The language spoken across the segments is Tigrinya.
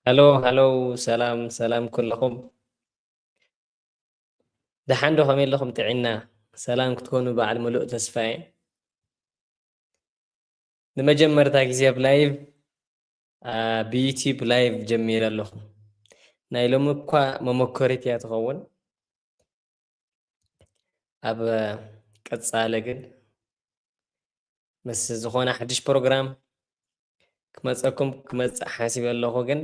ሃሎ ሃሎ፣ ሰላም ሰላም ኩልኹም። ደሓን ዶ፣ ከመይ ኣለኹም? ጥዕና ሰላም ክትኮኑ በዓል ምሉእ ተስፋ እየ። ንመጀመርታ ግዜ ኣብ ላይቭ፣ አ፣ ብዩቲዩብ ላይቭ ጀሚረ ኣለኹ። ናይ ሎሚ እኳ መመኮሪት እያ ትኸውን። ኣብ ቀጻሊ ግን ምስ ዝኾነ ሓድሽ ፕሮግራም ክመጸኩም ክመጽእ ሓሲበ ኣለኹ። ግን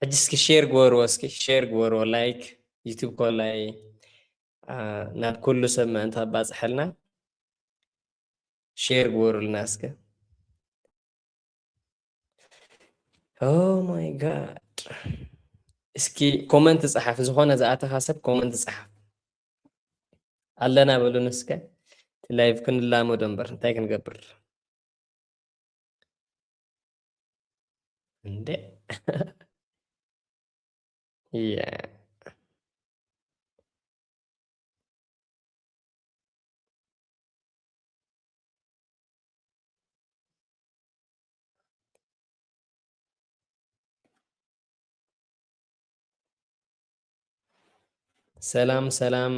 ሕጂ እስኪ ሼር ግበርዎ፣ እስኪ ሼር ግበርዎ፣ ላይክ፣ ዩቱብ ኮላይ፣ አ፣ ናብ ኩሉ ሰብ ምእንቲ ኣባጽሐልና ሼር ግበሩልና እስከ። Oh my God። እስኪ ኮመንት ጸሓፍ፣ ዝኾነ ዝኣተኻ ሰብ ኮመንት ጸሓፍ። ኣለና በሉን እስከ። እቲ ላይቭ ክንላመዶ እምበር እንታይ ክንገብር? እንዴ። ያ። ሰላም ሰላም፣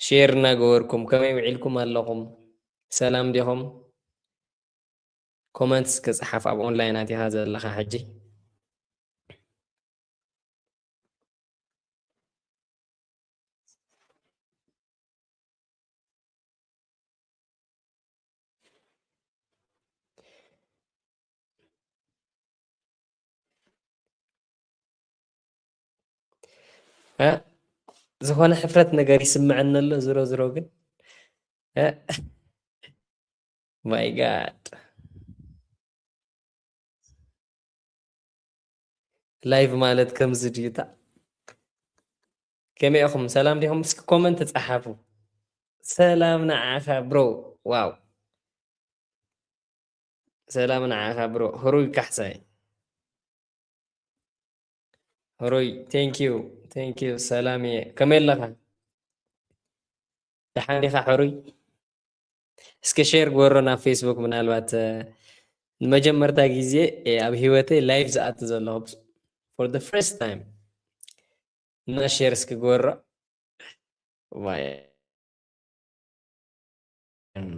ሼር እናገበርኩም ከመይ ውዒልኩም ኣለኹም? ሰላም ዲኹም? ኮመንትስ ክጽሓፍ ኣብ ኦንላይን ኣቲኻ ዘለኻ ሕጂ። እ፣ ዝኾነ ሕፍረት ነገር ይስምዐኒ ኣሎ። ዝሮ ዝሮ ግን፣ እ፣ ማይ ጋድ። ላይቭ ማለት ከምዚ ድዩ? እታ ከመይ ኢኹም? ሰላም ዲኹም? እስኪ ኮመንት ጸሓፉ። ሰላም ንዓኻ ብሮ። ዋው። ሰላም ንዓኻ ብሮ። ህሩይ ካሕሳይ። ህሩይ፣ ቴንክ ዩ፣ ቴንክ ዩ። ሰላም እየ። ከመይ ኣለኻ? ደሓን ዲኻ ሕሩይ? እስከ ሼር ግበሮ ናብ ፌስቡክ። ምናልባት፣ እ፣ ንመጀመርታ ግዜ፣ እ፣ ኣብ ህይወተይ ላይቭ ዝኣቱ ዘለኹ for the first time። እና ሼር እስኪ ግበሮ። ዋይ፣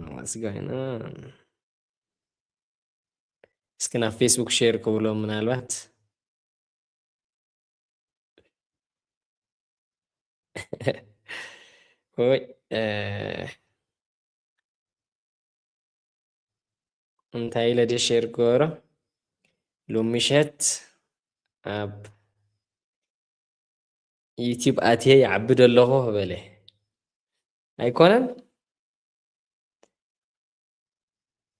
what's going on? እስኪ ናብ ፌስቡክ ሼር ክብሎ ምናልባት። ወይ፣ እ፣ እንታይ ኢለ ድየ ሼር ክገብሮ? ሎሚ ምሸት ኣብ ዩቲዩብ ኣትየ ይዓቢ ዶ ኣለኹ በለ። ኣይኮነን?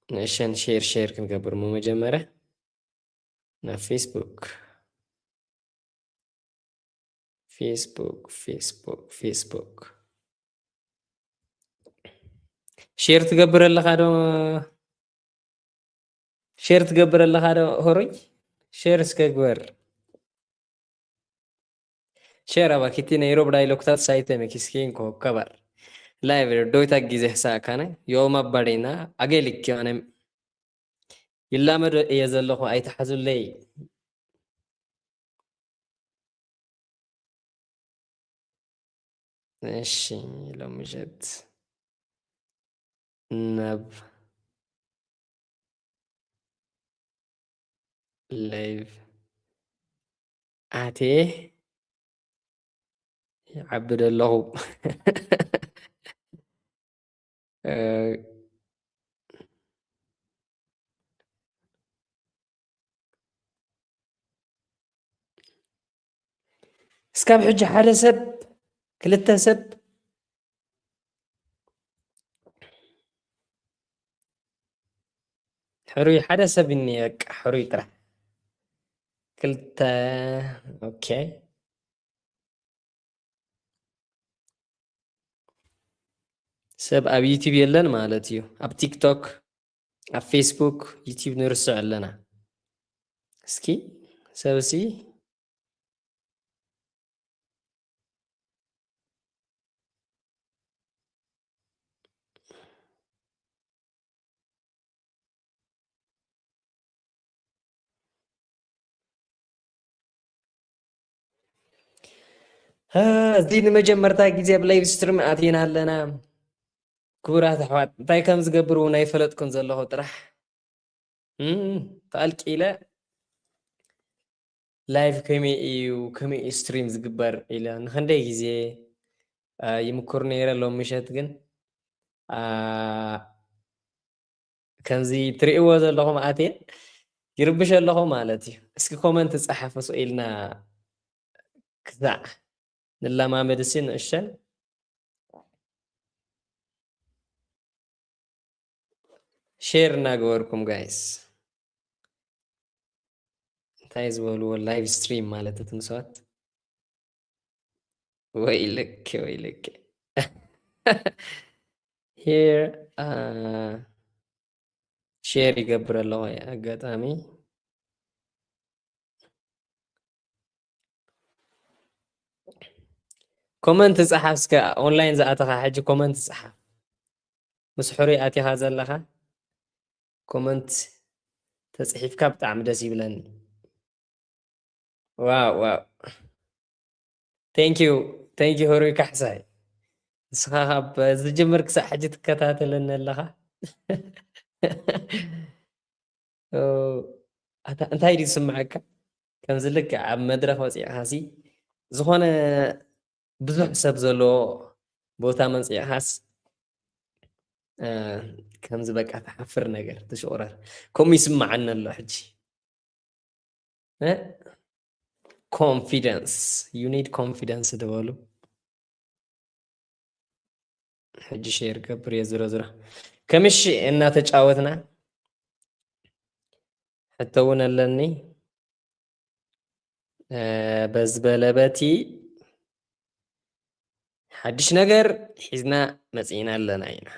ንእሸን ሼር ሼር ክንገብር እሞ መጀመርያ ናብ ፌስቡክ። ፌስቡክ፣ ፌስቡክ፣ ፌስቡክ። ሼር ትገብር ኣለኻ ዶ? ሼር ትገብር ኣለኻ ዶ? ሆሮይ፣ ሼር እስከ ግበር። ሼር ኣባ ኪቲ ነይሮብ ዳይ ሎክታት ሳይተ መኪስኪን ኮከባር። ላይቭ ዶይታ ጊዜ ሳካነ ዮም ኣባዴና ኣገሊክ ዮነ ይላመዶ እየ ዘለኹ፣ ኣይትሓዙለይ። እሺ፣ ሎሚ ምሸት ናብ ላይቭ ኣትየ ይዓብድ ኣለኹ። እ፣ እስካብ ሕጂ ሓደ ሰብ፣ ክልተ ሰብ፣ ሕሩይ ሓደ ሰብ እኒ፣ በቃ ሕሩይ ጥራሕ። ክልተ፣ ኦኬ። ሰብ ኣብ ዩቲዩብ የለን ማለት እዩ። ኣብ ቲክቶክ፣ ኣብ ፌስቡክ፣ ዩቲዩብ ንርስዕ ኣለና። እስኪ ሰብ ሲ አ፣ እዚ ንመጀመርታ ግዜ ኣብ ላይቭ ስትሪም ኣቲና ኣለና። ክቡራት ኣሕዋት፣ እንታይ ከም ዝገብር እውን ኣይፈለጥኩን ዘለኹ ጥራሕ። እም፣ ተኣልቂለ ላይቭ ከመይ እዩ፣ ከመይ እዩ ስትሪም ዝግበር ኢለ ንኽንደይ ግዜ፣ አ፣ ይምኩር ነይረ። ሎም ምሸት ግን፣ አ፣ ከምዚ ትርእይዎ ዘለኹም ኣትየ ይርብሽ ኣለኹ ማለት እዩ። እስኪ ኮመንት ጸሓፉ ስቕ ኢልና ክሳዕ ንለማመድ እሲ ንእሸን ሼር እናገበርኩም ጋይስ። እንታይ ዝበልዎ ላይቭ ስትሪም ማለት እትም ሰባት? ወይልክ፣ ወይልክ። ሄር፣ አ፣ ሼር ይገብር ኣለኹ ኣጋጣሚ። ኮመንት ጸሓፍ እስከ፣ ኦንላይን ዝኣተኻ ሕጂ ኮመንት ጸሓፍ። ምስ ሕሩይ ኣቲኻ ዘለኻ ኮመንት ተጽሒፍካ ብጣዕሚ ደስ ይብለኒ። ዋው፣ ዋው። Thank you፣ thank you ሕሩይ ካሕሳይ። ንስኻ ካብ ዝጅምር ክሳዕ ሕጂ ትከታተለኒ ኣለኻ። ኦ፣ ኣታ-፣ እንታይ ድዩ ዝስምዐካ? ከምዚ ልክዕ ኣብ መድረኽ ወፂእኻሲ፣ ዝኾነ ብዙሕ ሰብ ዘለዎ ቦታ መፂእኻስ፣ እ፣ ከምዚ በቃ ትሓፍር ነገር፣ ትሽቑረር። ከምኡ ይስምዓኒ ኣሎ ሕጂ። እ? ኮንፊደንስ፣ you need confidence ትበሉ። ሕጂ ሼር ገብር እየ። ዝሮ ዝሮ ከምሽ እናተጫወትና ሕቶ እውን ኣለኒ። እ፣ በዚ በለ በቲ ሓድሽ ነገር ሒዝና መፂእና ኣለና ኢና።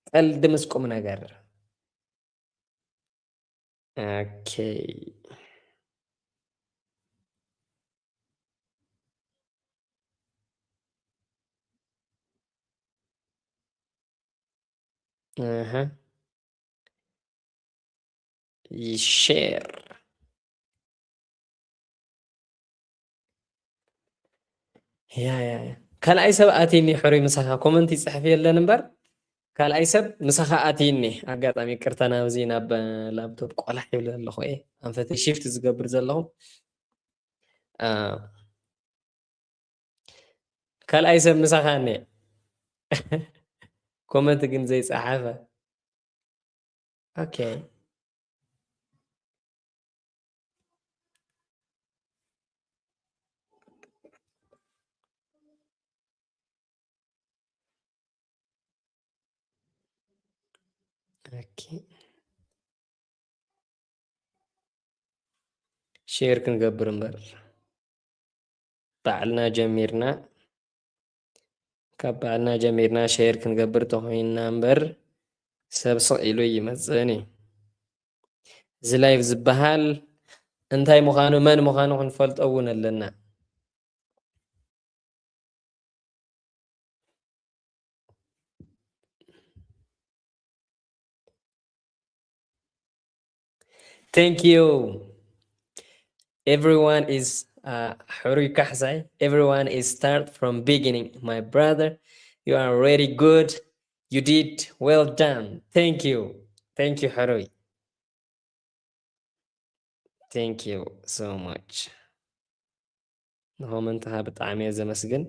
ቀልዲ ምስ ቁም ነገር። ኦኬ። ኣሀ። ይሼር። ያ፣ ያ፣ ያ። ካልኣይ ሰብ ኣትይኒ ሕሩይ ምሳኻ ኮመንት ይጽሕፍ የለን እምበር፣ ካልኣይ ሰብ ምሳኻ ኣትይኒ። ኣጋጣሚ ይቅርታ ናብዚ ናብ ላፕቶፕ ቆላሕ ይብል ኣለኹ እየ። ኣንፈተይ ሺፍት ዝገብር ዘለኹ። አ፣ ካልኣይ ሰብ ምሳኻ እኔ። ኮመንት ግን ዘይጸሓፈ። ኦኬ። ኦኬ። ሼር ክንገብር እምበር። ባዕልና ጀሚርና፣ ካብ ባዕልና ጀሚርና ሼር ክንገብር ተኾይንና እምበር፣ ሰብ ስቕ ኢሉ ይመጽእን እዩ። እዚ ላይቭ ዝበሃል እንታይ ምዃኑ፣ መን ምዃኑ ክንፈልጦ እውን ኣለና። Thank you. Everyone is, uh, ሕሩይ ካሕሳይ. Everyone is start from beginning. My brother, you are really good. You did well done. Thank you. Thank you, ሕሩይ. Thank you so much. ንኮመንትኻ ብጣዕሚ እየ ዘመስግን።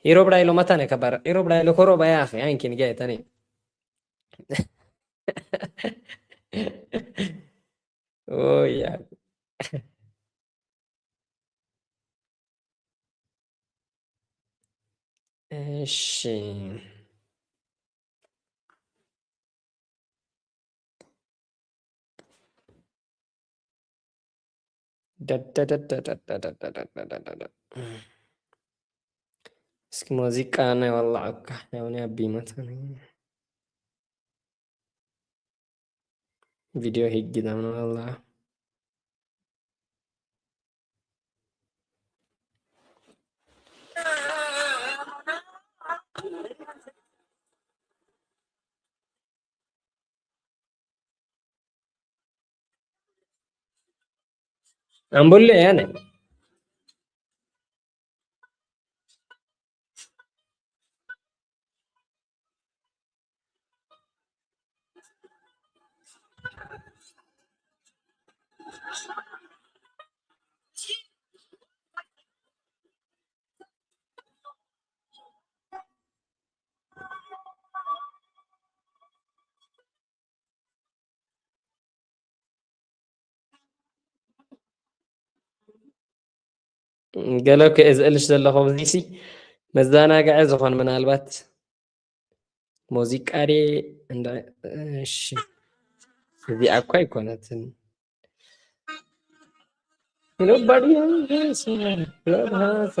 ኢሮብ ዳይሎ መታን ከበር ኢሮብ ዳይሎ ኮሮ ባያ ኣኺ ኣይንኪ ንጋይ ተኒ ኦያ። እሺ። እስኪ ሙዚቃ ናይ ወላዕ እካ ያውኒ ኣቢ መታን ቪዲዮ ሂጊ ዳምነ ወላዕ ኣምቡሌ ያነ። ገለ እኮ እየ ዝእልሽ ዘለኹ፣ እዚሲ መዘናግዒ ዝኾን ምናልባት ሙዚቃ ድየ እንዳ-፣ እሺ፣ እዚኣ እኮ ኣይኮነትን። Nobody else on Clubhouse.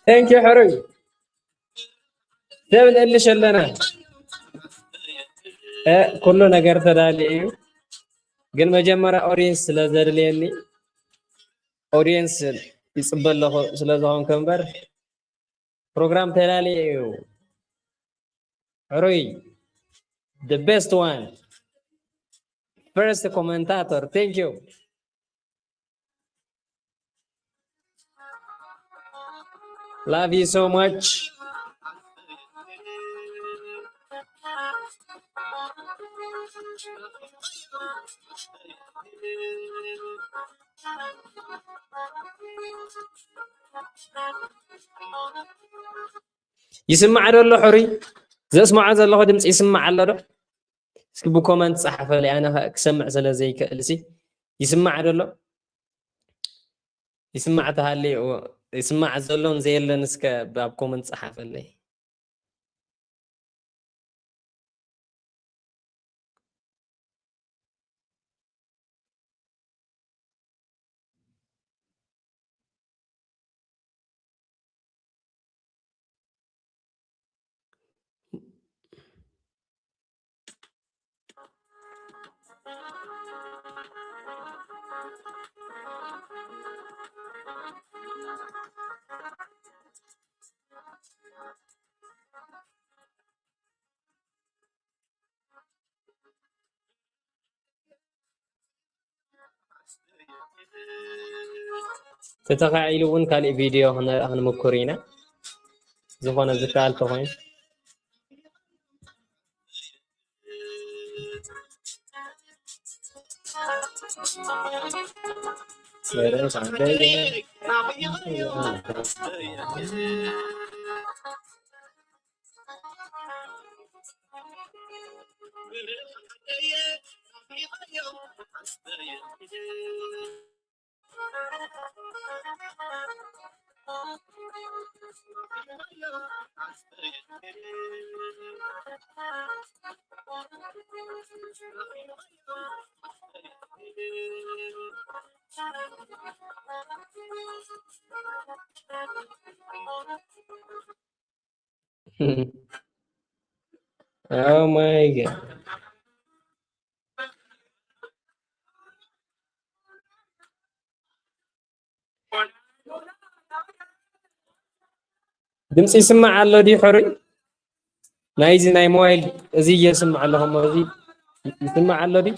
Thank you ሕሩይ። ሰብ ንእልሽ ኣለና። እ፣ ኩሉ ነገር ተዳልዩ እዩ። ግን መጀመርያ ኦዲየንስ ስለ ዘድልየኒ፣ ኦዲየንስ ይጽበ ኣለኹ ስለ ዝኾንኩ እምበር፣ ፕሮግራም ተላልየ እዩ። ሕሩይ፣ the best one, first commentator, thank you. Love you so much. ይስማዕ ዶ ኣሎ ሕሩይ? ዘስምዖ ዘለኹ ድምፂ ይስማዕ ኣሎ ዶ? እስኪ ብኮመንት ጸሓፈለይ፣ ኣነ ኸ ክሰምዕ ስለ ዘይክእል ሲ። ይስማዕ ዶ ኣሎ? ይስማዕ ተሃልዩ፣ ይስማዕ ዘሎን ዘየለን እስከ ኣብ ኮመንት ጸሓፈለይ። ተተኻኢሉ እውን ካሊእ ቪድዮ ክነ-፣ ክንምኩር ኢና። ዝኾነ ዝከኣል ተኾይኑ። Oh my God. ድምፂ ይስማዕ ኣሎ ድዩ ሕሩይ? ናይዚ ናይ ሞባይል እዚ እየ ዝስማዕ ኣለኹ እሞ እዚ ይስማዕ ኣሎ ድዩ?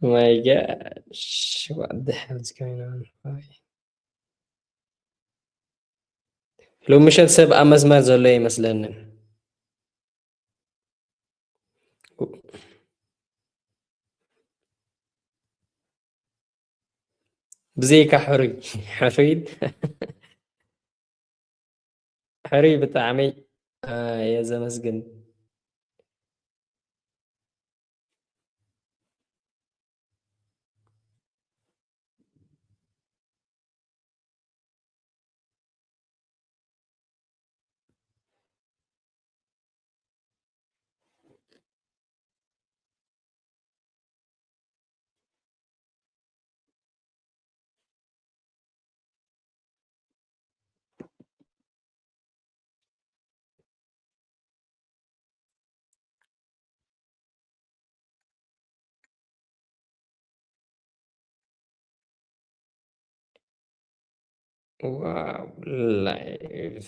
My gosh, what the hell is going on? Why? ሎሚ ምሸት ሰብ ኣብ መስመር ዘሎ ኣይመስለንን። ብዘይካ ሕሩይ፣ ሕሩይ፣ ሕሩይ ብጣዕሚ፣ አ፣ እየ ዘመስግን። ዋው፣ ላይቭ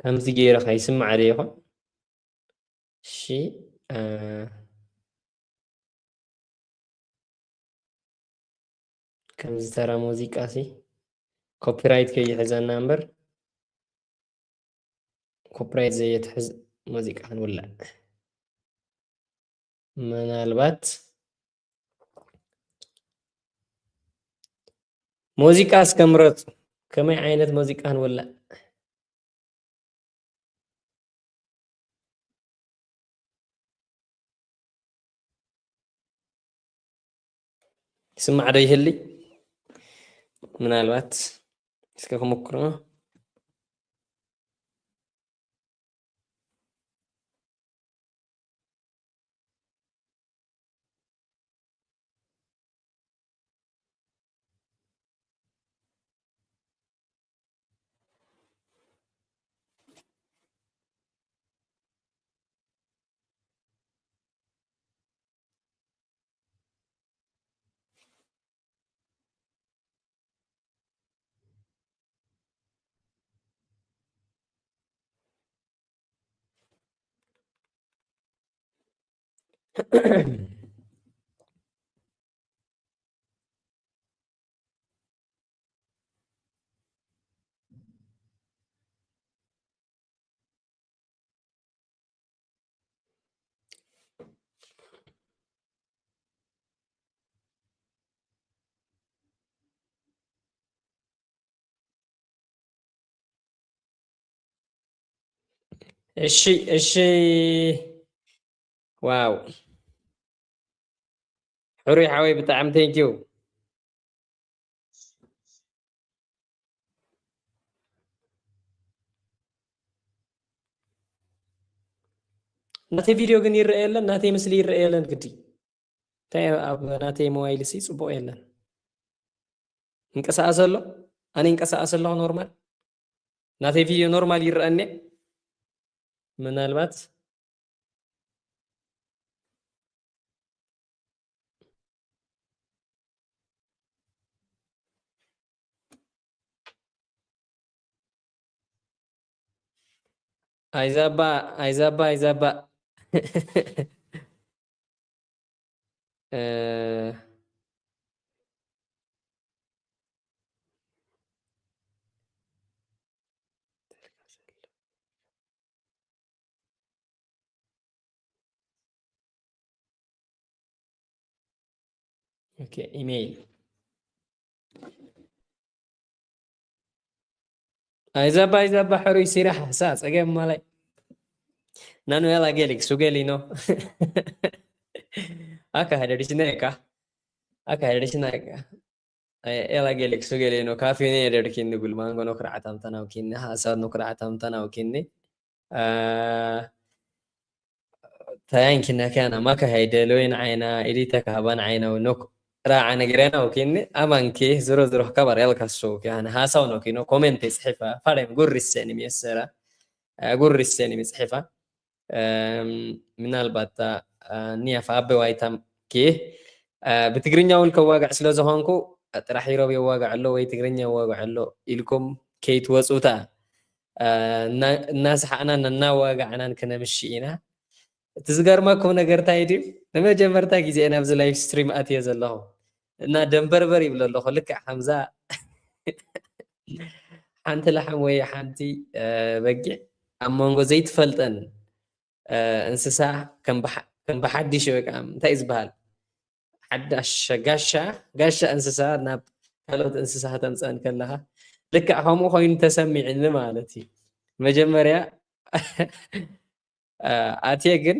ከምዚ ገይረ ከይስማዕ ዶ ይኾን? እሺ፣ እ፣ ከምዚ ተራ ሙዚቃ ሲ ኮፒራይት ከይሕዘና እምበር፣ ኮፒራይት ዘየትሕዝ ሙዚቃ ክንውላዕ። ምናልባት ሙዚቃ እስከ ምረጹ። ከመይ ዓይነት ሙዚቃ ክንውላዕ? ይስማዕ ዶ ይህሊ? ምናልባት እስከ ክምክሮ። እሺ፣ እሺ። ዋው። ሕሩይ ሓወይ ብጣዕሚ ቴንኪዩ። ናተይ ቪድዮ ግን ይረአ የለን፣ ናተይ ምስሊ ይረአ የለን ግዲ። እንታይ ኣብ ናተይ ሞባይል ሲ ጽቡቕ የለን። ይንቀሳቐስ ኣሎ? ኣነ ይንቀሳቐስ ኣለኹ ኖርማል? ናተይ ቪድዮ ኖርማል ይረኣኒ? ምናልባት ኣይዛባ፣ ኣይዛባ፣ ኣይዛባ። እ፣ ኦኬ፣ ኢሜይል። ኣይዛባ፣ ኣይዛባ፣ ሕሩይ ሲራሕ፣ ሳ፣ ጸገም ማላይ። ናኑ ያላ ጌሊክ፣ ሱጌሊ ነው። አካ ሄደሪሽ ነካ። አካ ሄደሪሽ ነካ። ያላ ጌሊክ፣ ሱጌሊ ነው። ካፊ ነው ሄደርኪ ንጉል ማንጎ ነው ክራዓታም ተናውኪኒ፣ ሐሳብ ነው ክራዓታም ተናውኪኒ። አ፣ ታያንኪ ነካ፣ ናማካ ሃይደ፣ ለወይን ዓይና፣ ኢዲተ ካህባን ዓይና፣ ወኖክ ራዓ ነገርያና፣ ኦኬ፣ ኒ አማንኬ፣ ዝሮ ዝሮ፣ ካባር ያልካሶ፣ ኦኬ፣ አነ ሐሳው ነው፣ ኦኬ፣ ነው፣ ኮሜንት ጽሒፋ፣ ፋሬም ጉሪሰን የሚያሰራ፣ አ፣ ጉሪሰን የሚጽሒፋ፣ እም፣ ምናልባት፣ አ፣ ኒያፍ አበ ዋይታም ኬ፣ አ፣ ብትግርኛ እውን ከዋግዕ ስለ ዝኾንኩ፣ ጥራሕ ኢሮብ የዋግዕ ኣሎ ወይ ትግርኛ የዋግዕ ኣሎ ኢልኩም ከይትወጹታ፣ አ፣ እና-፣ እናሰሓቕናን እናዋጋዕናን ክነምሺ ኢና። እቲ ዝገርመኩም ነገር እንታይ ድዩ? ንመጀመርታ ግዜ እየ ናብዚ ላይቭ ስትሪም ኣትየ ዘለኹ። እና ደንበርበር ይብል ኣለኹ። ልክዕ ከምዛ ሓንቲ ላሕም ወይ ሓንቲ፣ አ፣ በጊዕ ኣብ መንጎ ዘይትፈልጠን፣ አ፣ እንስሳ ከም ብሓ-፣ ከም ብሓድሽ ወይ ከዓ እንታይ እዩ ዝበሃል? ሓዳሽ ጋሻ፣ ጋሻ እንስሳ ናብ ካልኦት እንስሳ ከተምፀአን ከለኻ ልክዕ ከምኡ ኮይኑ ተሰሚዕኒ ማለት እዩ። መጀመርያ፣ አ፣ ኣትየ ግን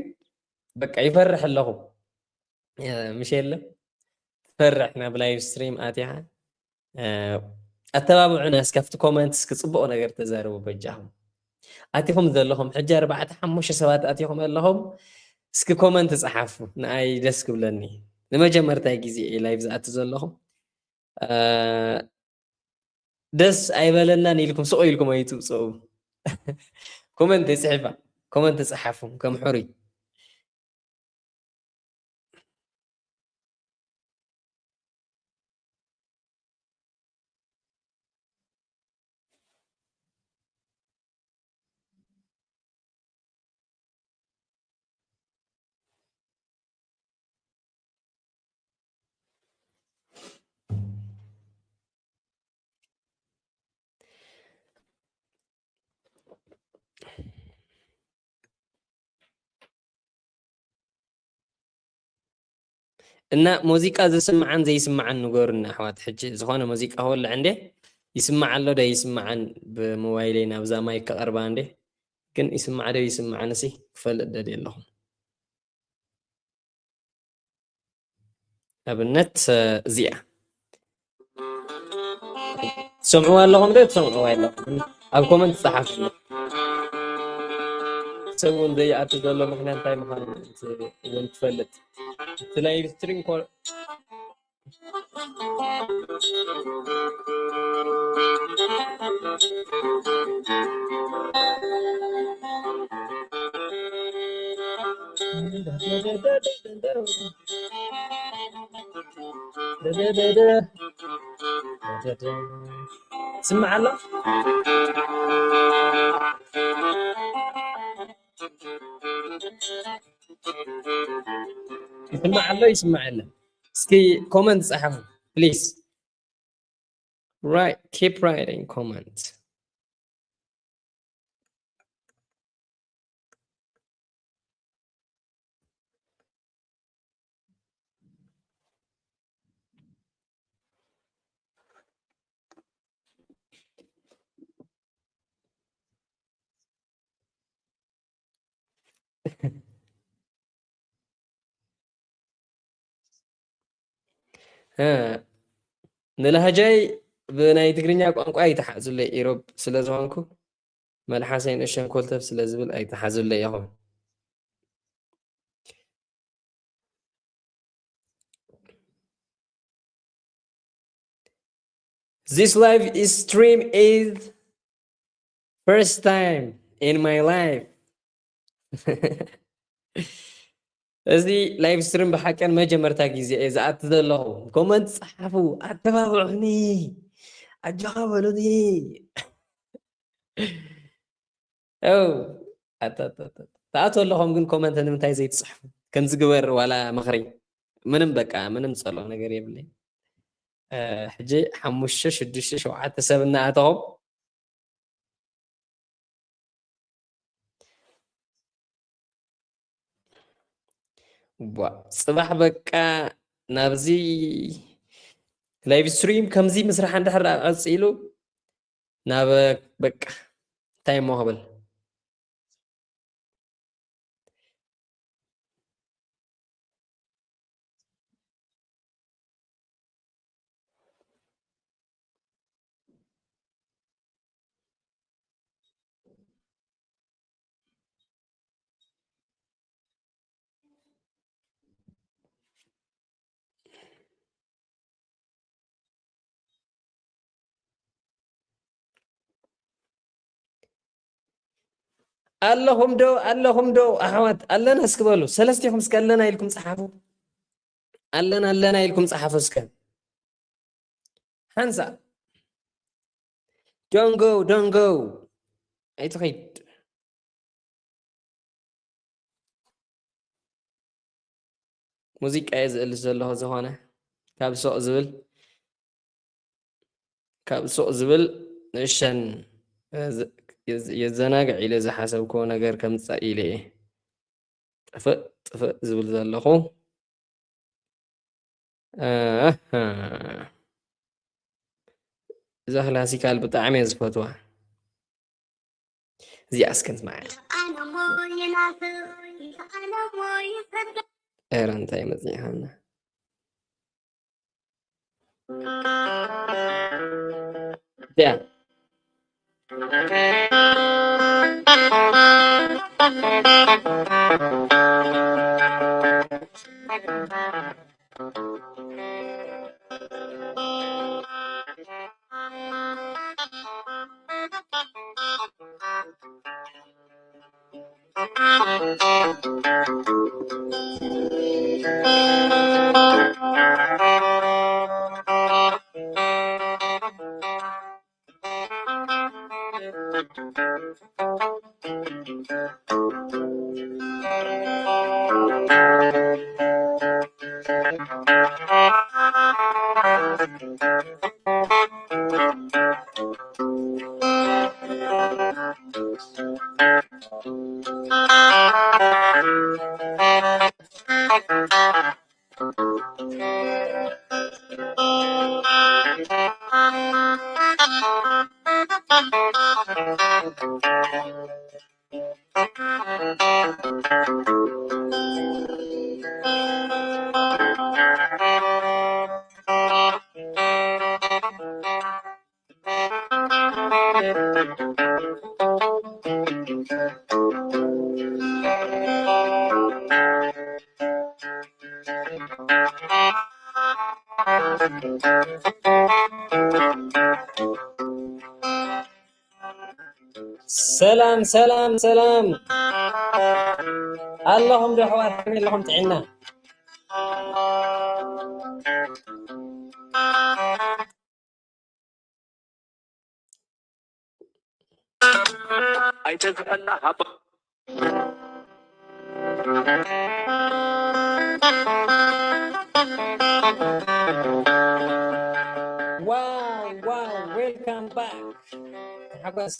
በቃ ይፈርሕ ኣለኹ። አ፣ ምሽ የለ ትፈርሕ ናብ ላይቭ ስትሪም ኣትኻ፣ አ፣ ኣተባብዑና እስከ ኣብቲ ኮመንት እስኪ ጽቡቕ ነገር ተዛረቡ በጃኹም። ኣቲኹም ዘለኹም ሕጂ ኣርባዕተ ሓሙሽተ ሰባት ኣቲኹም ኣለኹም። እስኪ ኮመንት ጸሓፉ፣ ንኣይ ደስ ክብለኒ። ንመጀመርታይ ግዜ እየ ላይቭ ዝኣቱ ዘለኹ። አ፣ ደስ ኣይበለናን ኢልኩም ስቕ ኢልኩም ኣይትውፅኡ። ኮመንት ይፅሕፋ፣ ኮመንት ይፅሓፉ ከም ሕሩይ። እና ሙዚቃ ዝስምዓን ዘይስምዓን ንገሩኒ ኣሕዋት። ሕጂ ዝኾነ ሙዚቃ ክወልዕ እንዴ ይስማዕ ኣሎ ዶ ይስምዓን? ብሞባይለይ ናብዛ ማይክ ከቐርባ እንዴ ግን ይስማዕ ዶ ይስምዓን? እሲ ክፈልጥ ደልየ ኣለኹ። ኣብነት፣ እ፣ እዚኣ ትሰምዕዋ ኣለኹም ዶ ትሰምዕዋ ኣለኹም? ኣብ ኮመንት ጸሓፉ። ሰብ እውን ዘይኣቱ ዘሎ ምኽንያት እንታይ ምዃኑ እውን ትፈልጥ። እቲ ላይቭ ስትሪም ኮ-፣ ስምዕ ኣሎ። ይስማዕ ኣሎ፣ ይስማዕ የለን። እስኪ ኮመንት ጸሓፉ ፕሊዝ። Right, keep writing comment. እ፣ ንላህጃይ ብናይ ትግርኛ ቋንቋ ኣይትሓዙለይ፣ ኢሮብ ስለ ዝኾንኩ መልሓሰይ ንእሸን ኮልተፍ ስለ ዝብል ኣይትሓዙለይ ኢኹም። This live is stream is first time in my life. እዚ ላይቭ ስትሪም ብሓቀን መጀመርታ ግዜ እየ ዝኣቲ ዘለኹ። ኮመንት ጸሓፉ፣ ኣተባብዑኒ፣ ኣጆኻ በሉኒ። ው፣ ኣታ፣ ኣታ፣ ኣታ። ትኣትዉ ኣለኹም ግን ኮመንት ንምንታይ ዘይትጽሕፉ? ከምዚ ግበር ዋላ ምኽሪ። ምንም በቃ፣ ምንም ጸልኦ ነገር የብለይ። እ፣ ሕጂ ሓሙሽተ፣ ሽዱሽተ፣ ሸውዓተ ሰብ እናኣተኹም ቧ፣ ጽባሕ በቃ ናብዚ ላይቭ ስትሪም ከምዚ ምስራሕ እንድሕር ደኣ ቀጺሉ ናብ በቃ እንታይ እሞ ክብል። ኣለኹም ዶ ኣለኹም ዶ ኣሕዋት ኣለና እስኪ በሉ። ሰለስቲኹም እስከ ኣለና ኢልኩም ጸሓፉ። ኣለና ኣለና ኢልኩም ጸሓፉ እስከ። ሓንሳእ don't go don't go ኣይትኸይድ። ሙዚቃ እየ ዝእልሽ ዘለኹ ዝኾነ ካብ ሱቕ ዝብል ካብ ሱቕ ዝብል ንእሸን የዘናግዕ ኢለ ዝሓሰብክዎ ነገር ከምፅእ ኢለ እየ ጥፍእ ጥፍእ ዝብል ዘለኹ። ኣሃ። እዛ ክላሲካል ብጣዕሚ እየ ዝፈትዋ። እዚኣ እስከ ንስማዓ። ኤረ እንታይ መፂኻና? እዚኣ። ሰላም ሰላም ሰላም፣ ኣለኹም ዶ ኣሕዋት? ከመይ ኣለኹም? ጥዕና? ኣይተዝሐና ሃባ። ዋው ዋው፣ ዌልካም ባክ። ተሓጓስ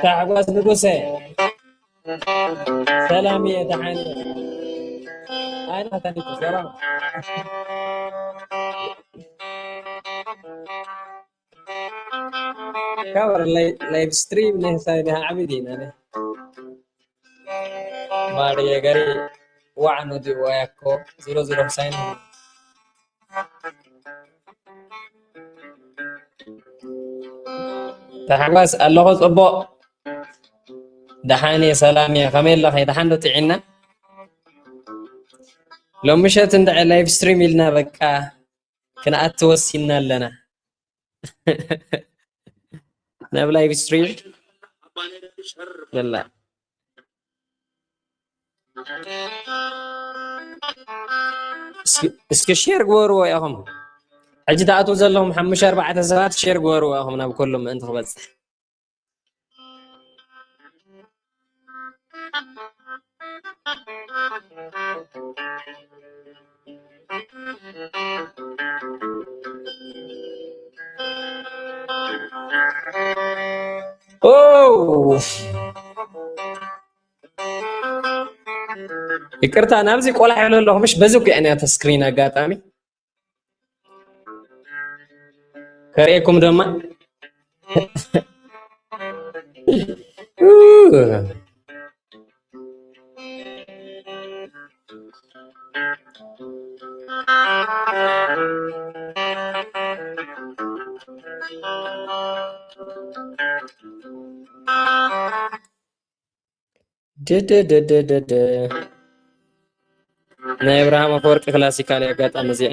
ታሕጓስ ንጉሰ፣ ሰላም እየ፣ ደሓን እየ። ኣይ፣ ናታኒት ሰላም። ካብ ላይቭ ስትሪም ናይ ሳይ ደሃ ዓቢ ዲና ነ። ማርየ ገሪ ዋዕኑ ዲ ወያኮ ዜሮ ዜሮ ሳይን። ታሕጓስ ኣለኹ፣ ጽቡቕ። ደሓን እየ፣ ሰላም እየ። ከመይ ኣለኸ? ደሓን ዶ ጥዒና? ሎም ምሸት እንድዒ ላይቭ ስትሪም ኢልና በቃ ክንኣቱ ወሲንና ኣለና። ናብ ላይቭ ስትሪም በላ። እስኪ፣ እስኪ ሼር ግበርዎ ኢኹም። ሕጂ ትኣትዉ ዘለኹም ሓሙሽተ ኣርባዕተ ሰባት ሼር ግበርዎ ኢኹም ናብ ኩሉ ምእንቲ ክበጽሕ። ኦ! ይቅርታ፣ ናብዚ ቆላሕ ይብለ ኣለኹ፣ ምሽ በዚ እኮ እያ ናታ ስክሪን ኣጋጣሚ። ከርእየኩም ድማ። ድድድድድድ። ናይ ኣብርሃም ኣፈወርቂ ክላሲካል ኣጋጣሚ እዚኣ።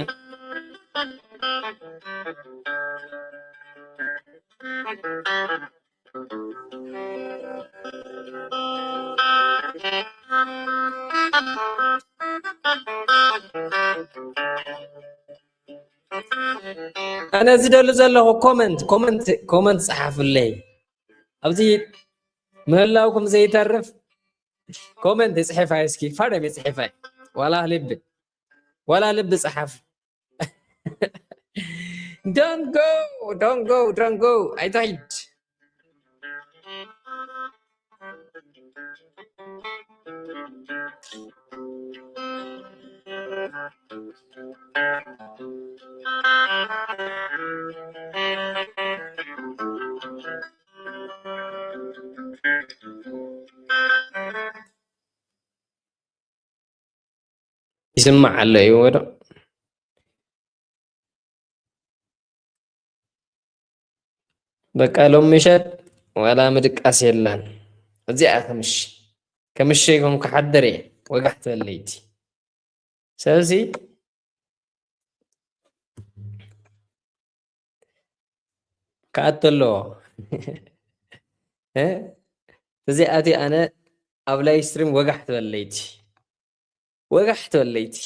ኣነ ዝደሊ ዘለኹ ኮመንት፣ ኮመንት፣ ኮመንት ጸሓፉለይ። ኣብዚ ምህላውኩም ዘይተርፍ ኮመንት ይጽሕፍ፣ እስኪ ፋደም ይጽሕፍ፣ ዋላ ልቢ፣ ዋላ ልቢ ጸሓፍ። Don't go, don't go, don't go. ኣይትሂድ። ይስማዕ ኣሎ እዩ ወዶ። በቃ ሎም ምሸት ዋላ ምድቃስ የለን። እዚኣ ከምሽ፣ ከምሽ ይኹን ክሓድር እየ፣ ወጋሕ ትበል ለይቲ። ስለዚ ክኣቱ ኣለዎ። እ? እዚኣቲ ኣነ ኣብ ላይቭ ስትሪም ወጋሕ ትበል ለይቲ። ወጋሕ ትበል ለይቲ።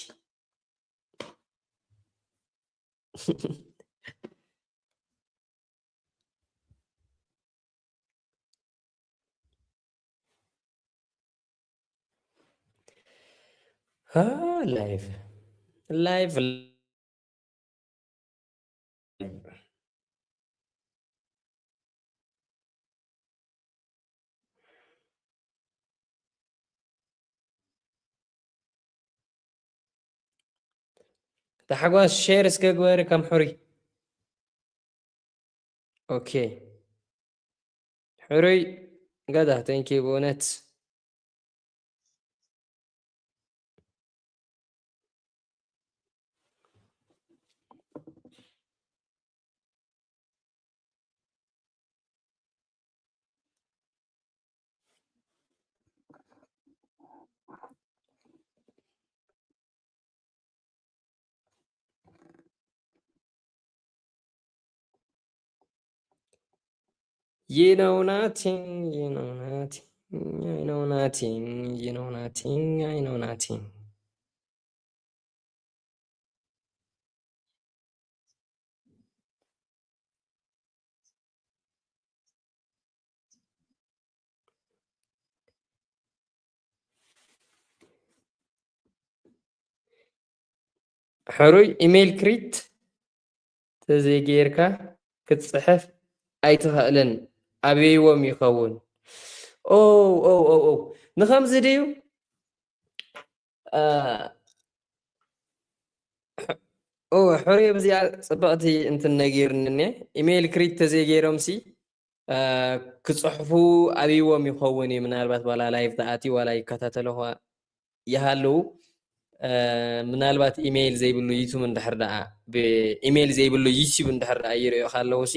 አ፣ ላይቭ፣ ላይቭ። ታሕጓስ ሼር እስከ ግበሪ ከም ሕሩይ። ኦኬ። ሕሩይ ገዛ፣ thank you ብእውነት። You know nothing, you know nothing, I know nothing, you know nothing, I know nothing. ሕሩይ ኢሜይል ክሪት ተዘይጌርካ ክትጽሕፍ ኣይትኽእልን። ኣበይዎም ይኸውን? ኦ፣ ኦ፣ ኦ፣ ኦ። ንኸምዚ ድዩ? አ፣ ኦ፣ ሕሩይ ኣብዚኣ ጽብቕቲ እንትን ነጊርኒ እኔ። ኢሜይል ክሪት ተዘይጌሮምሲ፣ አ፣ ክጽሕፉ ኣብይዎም ይኸውን እዩ። ምናልባት ዋላ ላይቭ ተኣትዩ ዋላ ይከታተልኹ ይሃለዉ፣ አ፣ ምናልባት ኢሜይል ዘይብሉ ዩቱብ እንድሕር ደኣ፣ ብኢሜይል ዘይብሉ ዩቱብ እንድሕር ደኣ ይርእዩ ከለዉ ሲ፣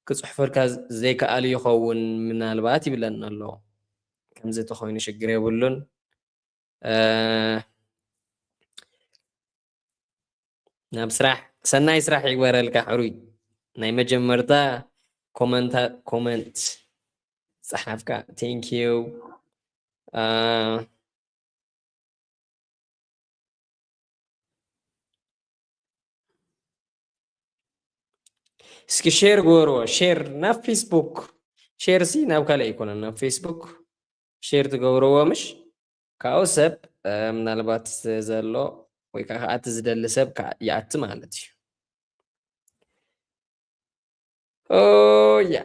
ክጽሕፈልካ ዘይከኣሉ ይኸውን ምናልባት ይብለኒ ኣሎ። ከምዚ ተኾይኑ ሽግር የብሉን። አ፣ ናብ ስራሕ፣ ሰናይ ስራሕ ይግበረልካ ሕሩይ። ናይ መጀመርታ ኮመንታ-፣ ኮመንት ጸሓፍካ። Thank you። አ፣ እስኪ ሼር ግበርዎ፣ ሼር ናብ ፌስቡክ። ሼር ሲ ናብ ካልእ ኣይኮነን፣ ናብ ፌስቡክ ሼር ትገብርዎ ምሽ? ካብኡ ሰብ፣ እ፣ ምናልባት ዘሎ ወይ ከዓ ክኣቲ ዝደሊ ሰብ ከዓ ይኣቲ ማለት እዩ። ኦ፣ ያ።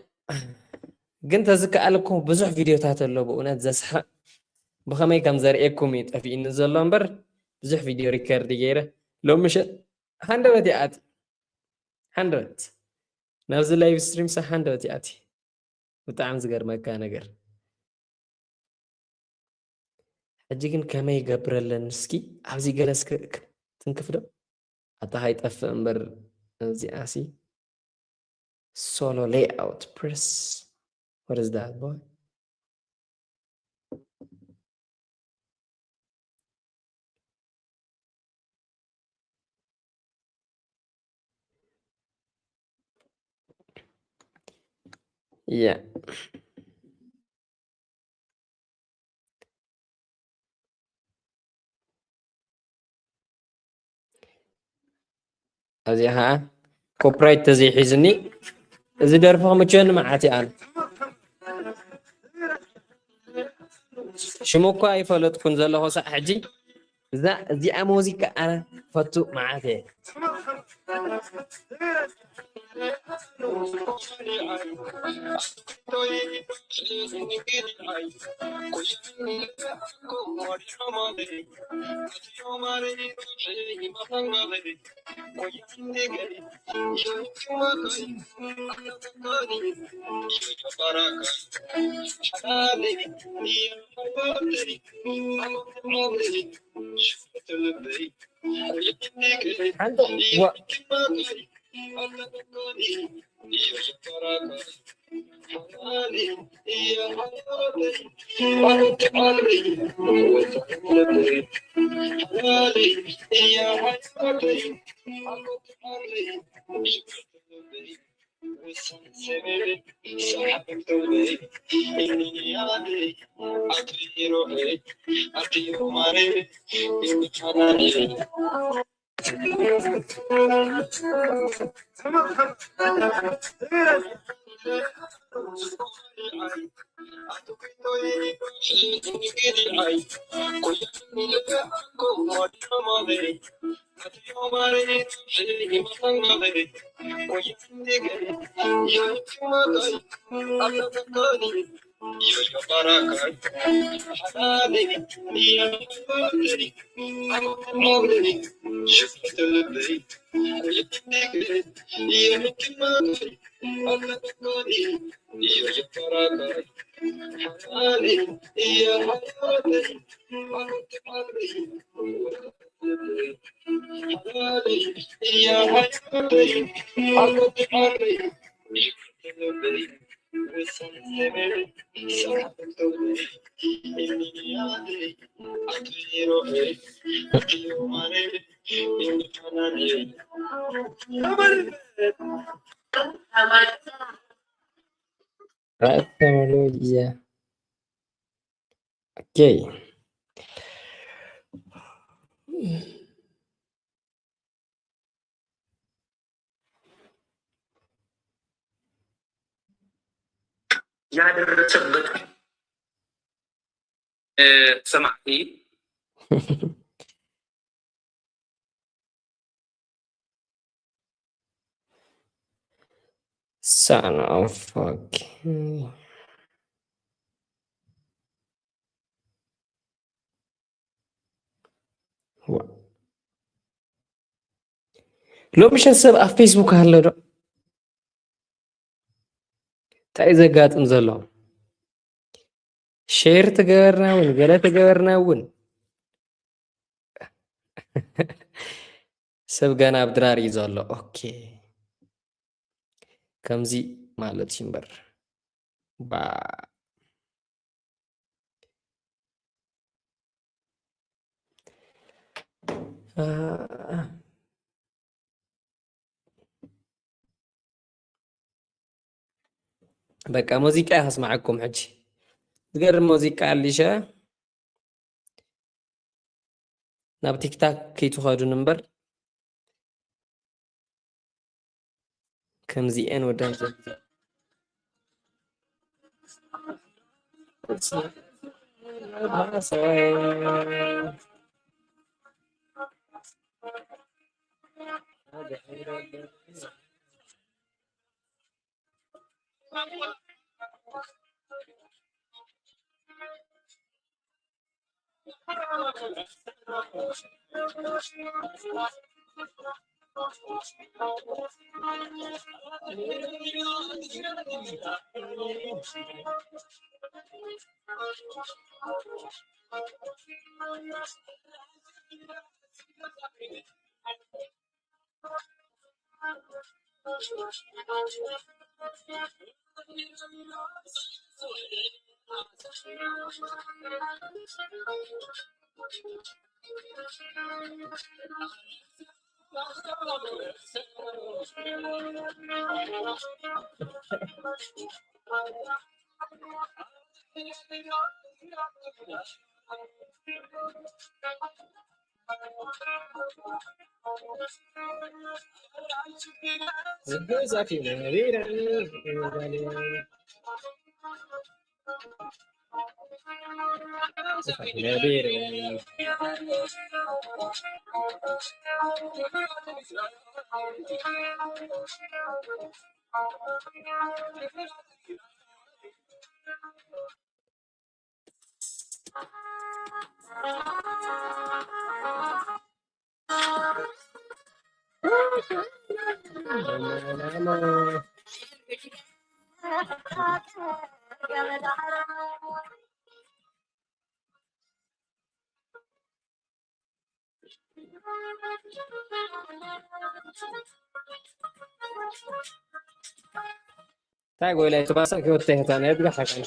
ግን ተዝከኣል እኮ ብዙሕ ቪድዮታት ኣሎ ብእውነት ዘስሕቕ። ብኸመይ ከም ዘርእየኩም እዩ ጠፊእኒ ዘሎ እምበር፣ ብዙሕ ቪድዮ ሪከርድ ገይረ። ሎም ምሸት ሃንደበት ይኣቲ። ሃንደበት። ናብዚ ላይቭ ስትሪም ሳ ሃንደበት ይኣቲ። ብጣዕሚ ዝገርመካ ነገር። ሕጂ ግን ከመይ ይገብረለን እስኪ? ኣብዚ ገለ እስከ ክ-፣ ትንክፍ ዶ? ኣታ ሃይጠፍእ እምበር እዚኣሲ። Solo layout, press. What is that, boy? Yeah. እዚኣ ኸዓ ኮፕራይት ተዘይሒዝኒ፣ እዚ ደርፊ ክምቸኒ መዓት እየ ኣነ። ሽሙ እኳ ኣይፈለጥኩን ዘለኹ ሳዕ ሕጂ። እዛ፣ እዚኣ ሙዚቃ ኣነ ፈቱ መዓት እየ። ሓንቲ ዋ-፣ Right, Cambodia. Okay. ያደረሰበት፣ እ፣ ሰማዕቲ። Son of fucking። ዋ-፣ ሎሚ ሸት ሰብ ኣብ ፌስቡክ ኣሎ ዶ? እንታይ እዩ ዘጋጥም ዘሎ? ሼር ትገበርና እውን፣ ገለ ትገበርና እውን። ሰብ ገና ኣብ ድራር እዩ ዘሎ። ኦኬ። ከምዚ ማለት እዩ እምበር። ባ-፣ አ-፣ በቃ ሙዚቃ እየ ከስማዓኩም ሕጂ። ዝገርም ሙዚቃ ኣሊሸ። ናብ ቲክታክ ከይትኸዱን እምበር። ከምዚኤን ወዳት ዘ-፣ እንታይ ጎይላ እቲ ባሳ ክወተ ይህታ ናይ ብጋ ሓቀን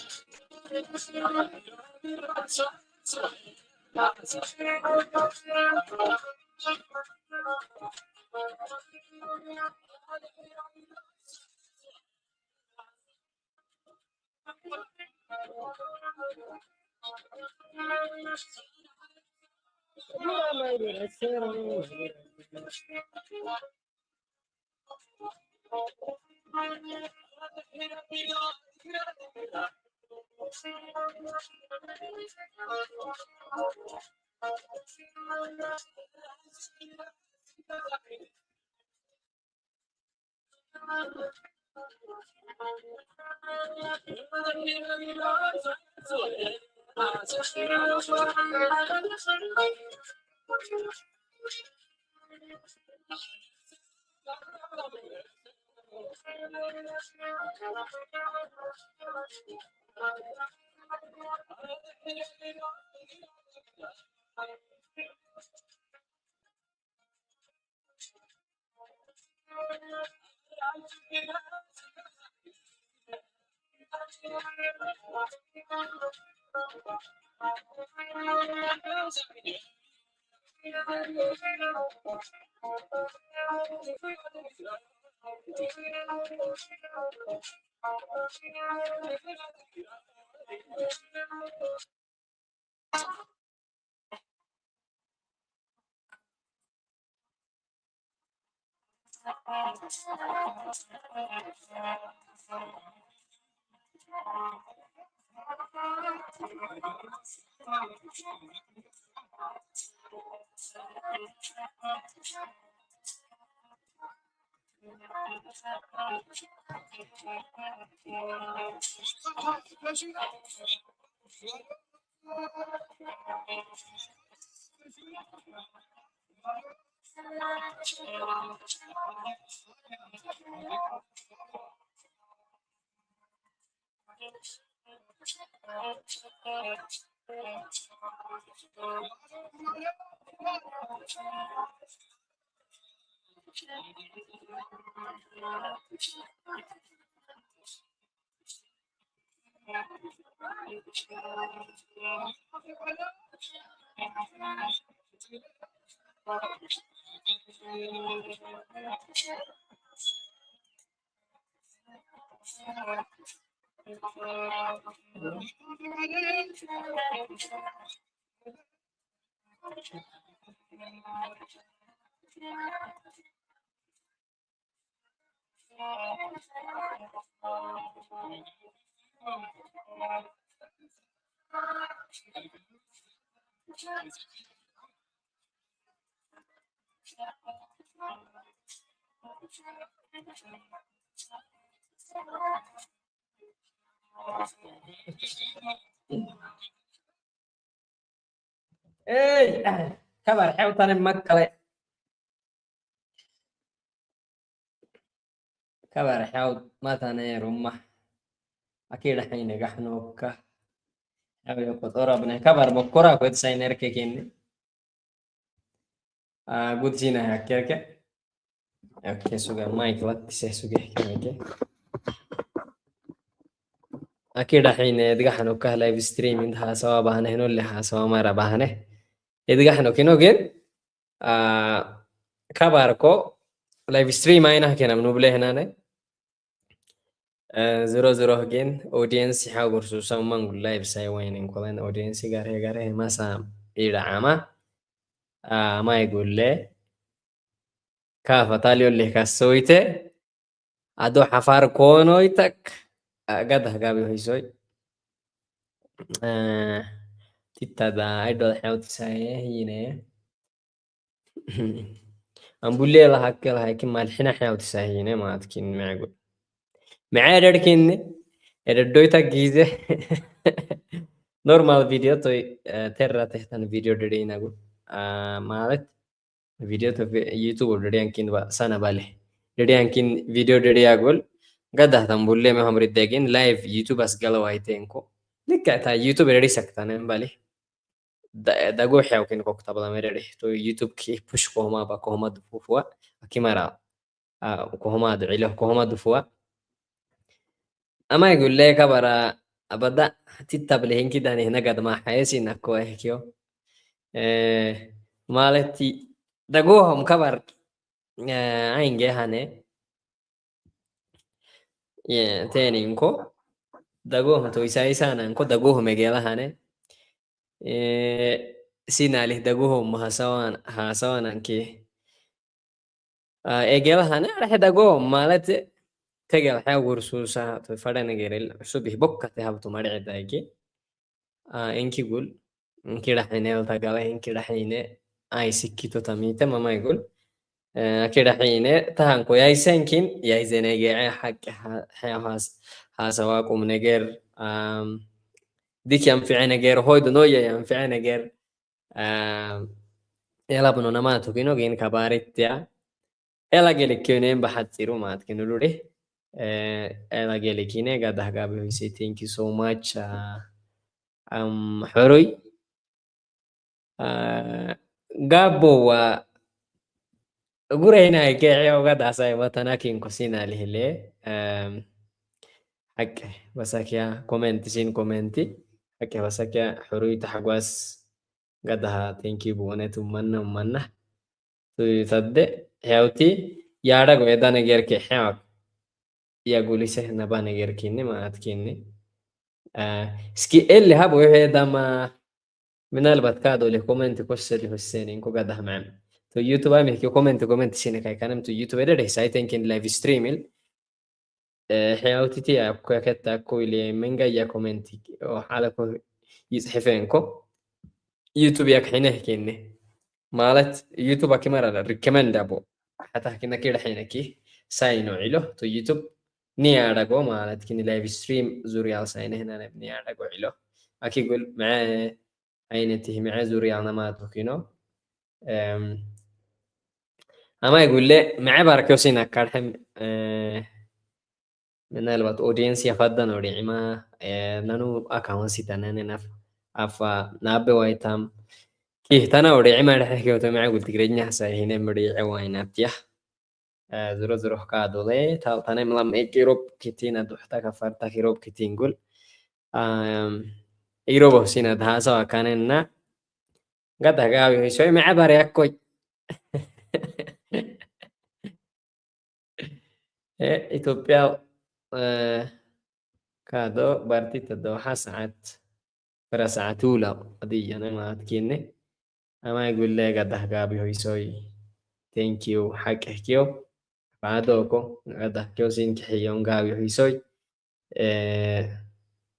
Ey, kabar xewtane makkale. Kabar xew matane rumah. Akira hayne gahnoka. Xew yo kotora bne kabar bokora kwet sayner kekeni. Ah, gud sina hakkerke. Oke, suga mic wat se suga keke. Akira hayne dgahnoka live stream inda hasawa bahane henolle hasawa mara bahane. Edgahno kino gen, ah, kabar ko live stream ayna kenam nuble henane. Eh, ዝሮ ዝሮ ግን ኦዲየንስ ይሓጉርሱ ሰማን ጉላይ ብሳይ ወይን እንኮለን ኦዲየንስ ጋር ጋር ማሳ ኢዳ ዓማ፣ ah, ማይ ጉለ ካፋ ታልዮ ለካ ሰዊተ ኣዶ ሓፋር ኮኖ ይተክ፣ ah, ጋዳ ጋቢ ሆይሶይ። Eh, titta da idol ሕያውቲ ሳየ ይነ። ኣምቡሌ ለሃከ ለሃይኪ ማልሕና ሕያውቲ ሳሂነ ማትኪን መዕጉ። መዐደርኪን ኤደዶይታ ጊዜ ኖርማል ቪዲዮ ቶይ፣ eh, ተራ ተህተን ቪዲዮ ደደይናጉ። Ah, ማለት ቪዲዮ ቶ ዩቱብ ደደያንኪን ባ ሳና ባሌ። ደደያንኪን ቪዲዮ ደደያጎል። ጋዳህታን ቡሌ መሃምሪ ደጊን ላይቭ ዩቱብ ኣስገለዋይቴንኮ። ልካ እታ ዩቱብ ደደይ ሰክታነ ባሌ። ዳ-፣ ዳጎ ሕያው ኪን ኮክ ታብላ መደሪ። ቶ ዩቱብ ኪ ፑሽ ኮሆማ ባ ኮሆማ ድፉፍዋ። ኣኪማራ፣ ah, ኮሆማ ድዒለ ኮሆማ ድፉዋ። ኣማይ ጉለ ካባራ ኣበዳ ቲታ ብለ ሂንኪ ዳኒ ህነጋ ድማ ሓየሲ ናኮ እህኪዮ። Eh, ማለት ቲ ዳጎሆም ካባር፣ eh, ኣይንጌ ሃነ። የ-፣ ቴኒ እንኮ ዳጎሆም ቶ ኢሳይሳና እንኮ ዳጎሆም የጌላ ሃነ። Eh, ሲናሊ ዳጎሆም ሃሳዋን፣ ሃሳዋን ኣንኬ። Ah, ኤጌላ ሃነ ኣረሐ ዳጎ ማለት ተገል ሓያ ጉርሱ ሳ ፈደ ነገር የለ። ሱብ ይህ ቦካ ተሃብቱ ማድዒ ዳይጌ። Ah, እንኪ ጉል፣ እንኪ ዳሒነ ያልታ ጋላ፣ እንኪ ዳሒነ ኣይ ስኪቶ ተሚተ ማማይ ጉል። Eh, እንኪ ዳሒነ ተሃንኮ ያይ ሰንኪን፣ ያይ ዘነገዐ ሓቂ ሓ-፣ ሓ-፣ ሃስ-፣ ሃሰዋ ቁም ነገር፣ ኣም፣ ዲክ ያንፍዐ ነገር፣ ሆይ ድኖ ያንፍዐ ነገር፣ ኣም፣ ኤላ ብኖ ነማቱ ኪኖ ግን ከባሪት ያ፣ ኤላ ገለ ኪኔ ብሓጺሩ ማለት ኪኖ ዱሬ፣ ኤ፣ ኤላ ገለ ኪኔ ጋዳህ ጋቢ ሆይሴ፣ thank you so much። አ፣ ኣም፣ ሕሩይ፣ አ፣ ጋቦዋ፣ ጉረይና ገዒዮ ጋዳ ሳይ ወተና ኪንኮ ሲና ልህሌ፣ ኣም፣ ሓቂ በሳኪያ ኮሜንቲ ሲን ኮሜንቲ፣ ሓቂ በሳኪያ ሕሩይ ታሕጓስ ጋዳሃ፣ thank you ብእውነት እመና እመና። ተደ ሕያውቲ ያረግ ወዳ ነገርኪ ሕያው ያጉሊሰ ነባ ነገርኪኒ ማለት ኪኒ። አ፣ እስኪ ኤሊ ሃብ ወይ ሄዳማ ምናልባት ካዶ ለ ኮመንት ኮሰል ይወሰን እንኮ ጋዳህ ማም። ቶ ዩቱብ ኣሜ ኮመንት ኮመንት ሲነ ካይ ካንም ቶ ዩቱብ ደደ ሳይ thank you live stream ኢል። እ፣ ሕያውቲቲ ኣብ ኮ-፣ ከታ ኮ ኢለ መንጋያ ኮመንቲ፣ ኦ፣ ሓለ ኮ ይጽሕፈ እንኮ ዩቱብ ያክ ሒነ ኬነ። ማለት ዩቱብ ኣኪመራ ሪከመንድ ኣቦ። ሓታ ኪነ ኪረ ሒነኪ ሳይኖ ኢሎ ቶ ዩቱብ ኒያዳጎ ማለት ኪኒ ላይቭ ስትሪም ዙሪያል ሳይነ ህና ኒያዳጎ ኢሎ። ኣኪ ጉል መዐ ኣይነቲ ምዐ ዙርያ ነማቱ ኪኖ። እም፣ ኣማይ ጉለ ምዐ ባርኪዮሲን ኣካድሕም፣ እ፣ ምናልባት ኦዲየንስ ያፋዳ ነው ዲዕማ፣ እ፣ ነኑ ኣካውንት ሲታነን ናፍ ኣፋ ናበ ዋይታም ኪህታና ወዲዕማ ድሕሪ ኪዮቶ ምዐ ጉል ትግርኛ ሳይ ሂነ ምድዒ ዋይናትያ። እ፣ ዝሮ ዝሮ ካ ዶለ፣ ታው ታናይ ምላም ኤቂ ሮብ ኪቲን፣ ኣዱሕታ ካፋርታ ኪሮብ ኪቲን ጉል። ኣም፣ ኢሮቦ ሲና ድሃሰው ኣካነና። ጋታ ጋቢ ሆይ ሶይ መዐባር ያኮይ። እ፣ ኢትዮጵያ፣ እ፣ ካዶ ባርቲ ተደውሓ ሰዓት፣ ፍረ ሰዓት ውላ፣ ኣድያነ ማለት ኪኒ። ኣማይ ጉለ ጋዳህ ጋቢ ሆይሶይ። ቴንኪዩ፣ ሓቂ ሕኪዮ። ባዶ እኮ ጋዳህ ኪዮ ሲን ክሕዮም ጋቢ ሆይሶይ። እ፣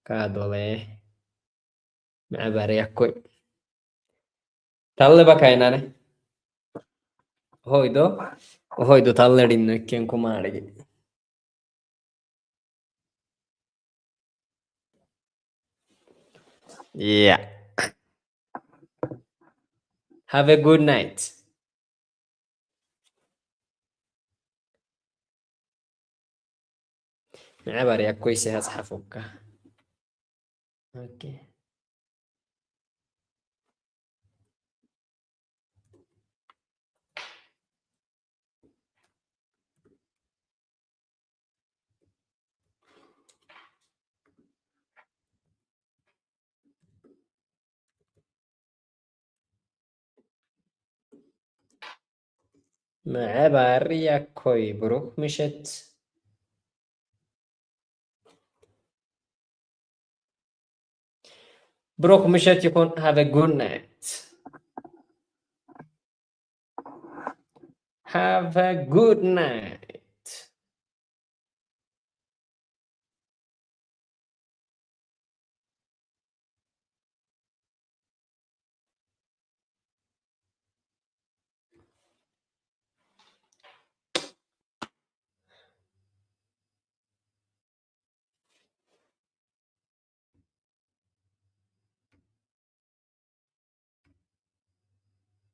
ካዶለ። መዕበሪ ያኮይ። ታለ ባካይናነ። ሆይዶ፣ ሆይዶ ታለ ዲኖ ኬንኩ ማረጊ። ያ። Have a good night. ንዕባር ያኮይ ሰያ ጸሓፉካ። ኦኬ። መዐባር ያኮይ ብሩክ ምሸት። ብሩክ ምሸት ይኹን። Have a good night. Have a good night.